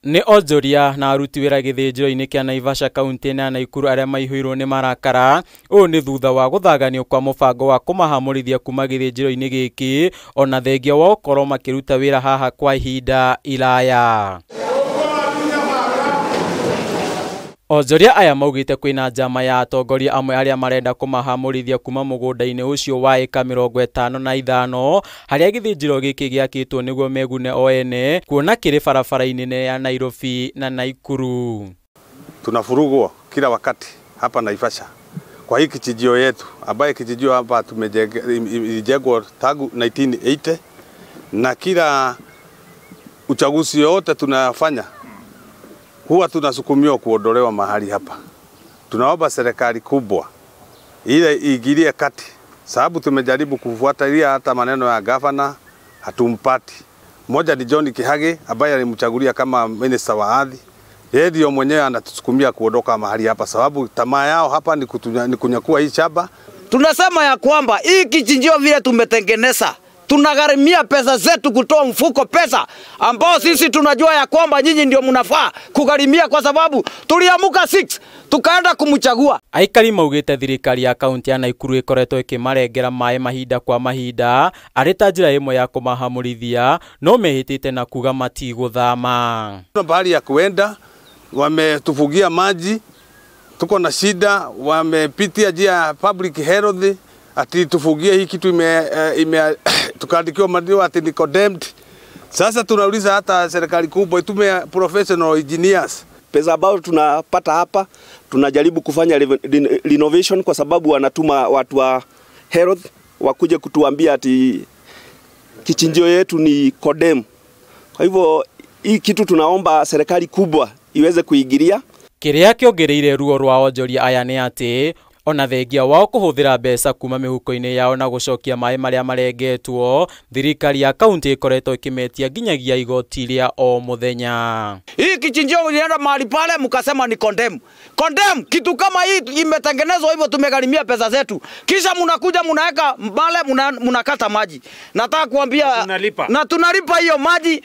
Nĩ onjoria na aruti wĩra gĩthĩnjĩro-inĩ kĩa Naivasha kaunti-inĩ ya Nakuru arĩa maihũirwo nĩ marakara. Ũũ nĩ thutha wa gũthaganio kwa mũbango wa kũmahamũrithia kuma gĩthĩnjĩro-inĩ gĩkĩ ona thengia wa gũkorwo makĩruta wĩra haha kwa ihinda iraya. Onjoria aya maugĩte kwĩna njama ya atongoria amwe arĩa marenda kũmahamũrithia kuma mũgũnda-inĩ ũcio wa ĩka 55 harĩa gĩthĩnjĩro gĩkĩ gĩakĩtwo nĩguo megune o ene kuona kĩrĩ barabara-inĩ nene ya Nairobi na Nakuru. Tunafurugwa kila wakati hapa Naivasha kwa hii kichinjio yetu ambaye kichinjio hapa tumejengwa tangu 1980 na kila uchaguzi yote tunafanya huwa tunasukumiwa kuondolewa mahali hapa. Tunaomba serikali kubwa ile iingilie kati, sababu tumejaribu kufuatilia hata maneno ya gavana hatumpati. Mmoja ni John Kihage ambaye alimchagulia kama minister wa ardhi. Yeye ndio mwenyewe anatusukumia kuondoka mahali hapa, sababu tamaa yao hapa ni kunyakua hii shamba. Tunasema ya kwamba hii kichinjio vile tumetengeneza, tunagharimia pesa zetu kutoa mfuko pesa ambao sisi tunajua ya kwamba nyinyi ndio mnafaa kugharimia, kwa sababu tuliamuka 6 tukaenda kumchagua. Aikari maugite thirikari ya kaunti ya Nakuru ikoretwo ikimarengera maĩ mahinda kwa mahinda arĩ ta njĩra ĩmwe ya kũmahamũrithia, no mehĩtĩte na kuga matigũthama. Bahari ya kuenda wametufugia maji, tuko na shida, wamepitia njia ya public health ati tufugie hii kitu ime tukaandikiwa maneno ati ni condemned. Sasa tunauliza hata serikali kubwa itume professional engineers. Pesa ambayo tunapata hapa tunajaribu kufanya renovation, kwa sababu wanatuma watu wa health wakuje kutuambia ati kichinjio yetu ni condemned. Kwa hivyo hii kitu tunaomba serikali kubwa iweze kuingilia. Kĩrĩa kĩongereire ruo rwa onjoria aya nĩ atĩ ona thengia wao kũhũthĩra mbeca kuma mĩhuko-inĩ yao na gũcokia maĩ marĩa marengetwo, thirikari ya kaunti ĩkoretwo ĩkĩmetia nginyagia igoti rĩa o mũthenya. Hii kichinjio ilienda mahali pale mkasema ni condemn. Condemn kitu kama hii imetengenezwa hivyo, tumegharimia pesa zetu. Kisha mnakuja mnaweka mbale, mnakata maji. Nataka kuambia tunalipa. Na tunalipa hiyo maji.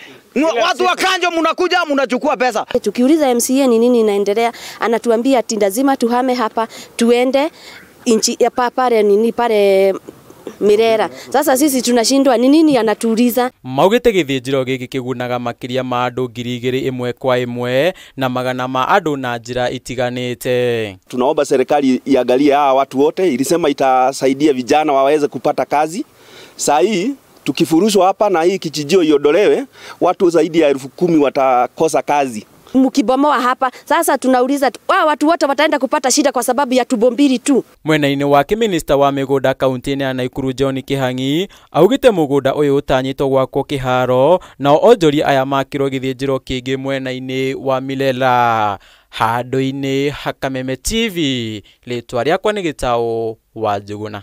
Watu wa kanjo mnakuja mnachukua pesa. Tukiuliza MCA ni nini inaendelea, anatuambia ati lazima tuhame hapa tuende inchi ya pale nini pale Mirera. Sasa sisi tunashindwa ni nini anatuuliza. Maugĩte gĩthĩnjĩro gĩkĩ kĩgunaga makĩria ma andũ 2000 ĩmwe kwa ĩmwe na magana ma andũ na njĩra itiganĩte. Tunaomba serikali iangalie hawa watu wote, ilisema itasaidia vijana waweze kupata kazi. Saa hii tukifurushwa hapa na hii kichinjio iondolewe, watu zaidi ya 10,000 watakosa kazi. Mkibomoa hapa sasa tunauliza watu wote wataenda kupata shida kwa sababu ya tubo mbili tu. Mwena-inĩ wake minister wa mĩgũnda kaunti-inĩ ya Nakuru John Kihang'i augĩte mũgũnda ũyũ ũtanyĩtwo gwakwo kĩharo nao onjoria aya makĩrwo gĩthĩnjĩro kĩngĩ mwena-inĩ wa Mirera. Handũ-inĩ ha Kameme TV, rĩtwa rĩakwa nĩ Gĩtaũ wa Njũgũna.